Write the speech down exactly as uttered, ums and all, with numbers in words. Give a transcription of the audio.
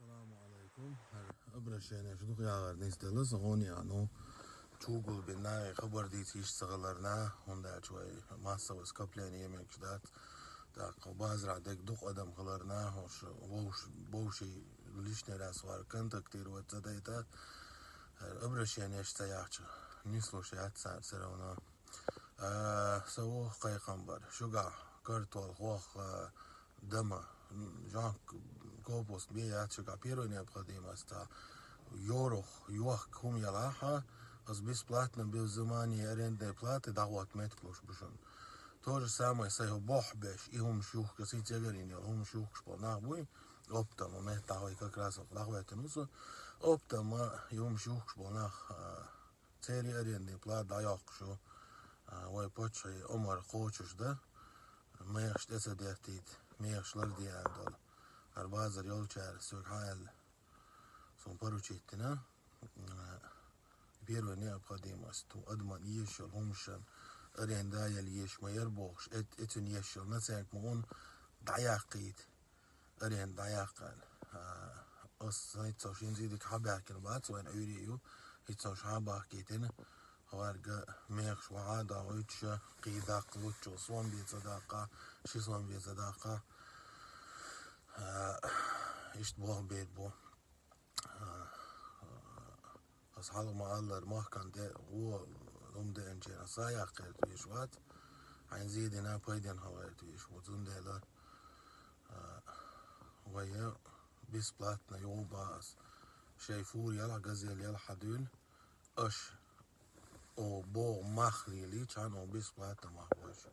Саламу алейкум. ХӀара обращение шу дукха яхар нисделла, со гӀони а, ну, чугулбина, хабар дийца йиш ца хиларна, хӀунда аьлча вай массовое скопление мегаш дац. ТӀаккха базара дег дукха адам хиларна, хӀуш вовш-, вовший лишний раз вар контактировать ца дайта. ХӀара обращение шу ца яхча, нислуш яц цар все равно. А, со вох кхайкхам бар. Шугахь картол хох, а, дама, м, жонк, копуст бе яц шугахь первой необходимость. Йорох, йохк хӀума ялахьа, аз бесплатно, без взимания арендной платы дӀахӀотта меттиг луш бу шуна. То же самое, сайху бохь беш, и хӀума шухка, си цегарин йол, хӀума шухкаш бо нах буй, оптом, метта хой как раз дӀахӀойтан усу, оптом, и хӀума шухкаш бо нах, а, церий арендный плата дӀайоккхуш ю, а, вай паччахьий омар кхочуш да, мехаш тӀе ца деттийта, мехаш лардиан дала. ХӀара базар йолчара соьга хьаьлла, сун поручить дина, а, первой необходимость, ту адаман ешал хӀумашан аренда ял еш ма яр бохуш, эт-, эцун ешал наценк ма ун дӀаяккхийта. Аренда дӀаяккхана. А, ас хӀинца шин зидиг хьабаьхкина бац, вайн Ӏуьйре ю, хӀинца ша хьабахкийтина, хӀорга мехаш вахьа дагӀуьйтуша, кхий даккха луччул сом бе ца даккха, ши сом бе ца даккха. А, иштта боху бер бу. А, ас хьалха ма аллара, махкан тӀе гӀо хӀума деанчеран са яккха гӀерта веш вац, хьайн зийдина, пайденна хьал гӀерта веш ву. Цундела, а, вай бесплатно йогӀу бахас. Шай фур ялахь, газель ялахь хьадуьйла, аш о богӀу мах лелийча, хьан о бесплатно мах бой шу.